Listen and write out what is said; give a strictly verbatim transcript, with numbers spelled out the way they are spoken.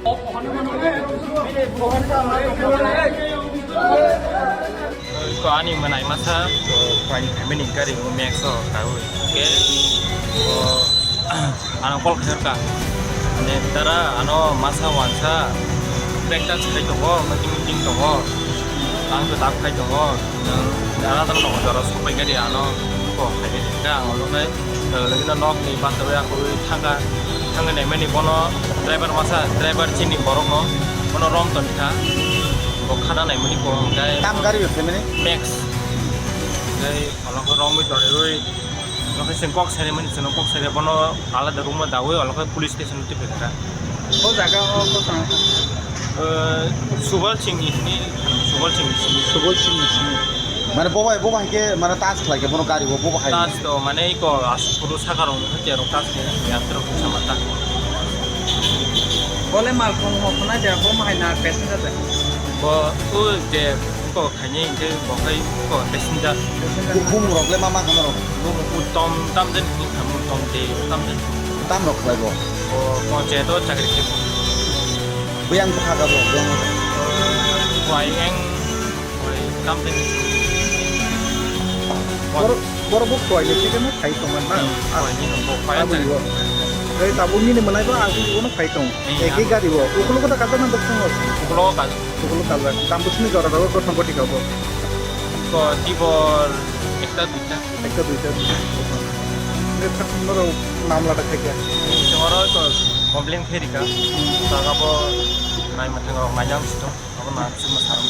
Ko ani manai masa, ko ani family gari o Max o kaui. Ke, ko, ano call khairka. Ani tara ano masa wansa, practice khai tongo, meeting meeting tongo. Ang to tak khai tongo. Dara dara tongo jora sopai gari ano, ko khai gari. Ka ang lo kai. Lagina nok ni basa bai ako thangka, thangka naimani bono driver masa, driver chini borok no, bono rom toni kha, bo khana naimani ko hwnkhe Tam gari o family? Max. Hwnkhe onogo romwi toniwi, onogo chwng kok sarimani, chwng kok sari bono alada room o dawi, onogo police station o twi phai kha. O jaga o ko tong kha? Eh, Subal Singh ni hini, Subal Singh ni simi. Subal Singh ni simi. Mane bo bai, bo bai ke, mane touch khlai ke, bono gari bo, bo bai. Touch to, mane iko asuk puru saka rong khe rong touch khe, ya trok sama ta. Bole mal khong ho khna ja, bo mahai na passenger de. Bo, o je, ko khaini ke, bo khai, ko passenger. Bu, bumung rok le ma ma khna rok? Bumung uttom tam den, uttom de, tam den. Tam rok khlai bo? Bo, panchayat o chakri khe. Buyang bwkha ga bo, buyang. Wai eng, wai tam den. Bor-, borok bo koi ni theke no khai tong man na. Hmm, koi ni no bo koi Aboni ta. Bo. Ei tabuk nini mwnai bo aboni bo no khai tong. Hmm, Eki abo. Gari bo. Ukulo kota kaja na dok tong. Ukulo kaja. Ukulo kaja. Tam bo sini jora jora gotong goti ka bo. Ko tibor ekta duita. Ekta duita. Noro namla ta khai ka. Tomorrow ko complain khe rika. Jaga bo nai mathang rok nai jang sito. Abo na sima saram.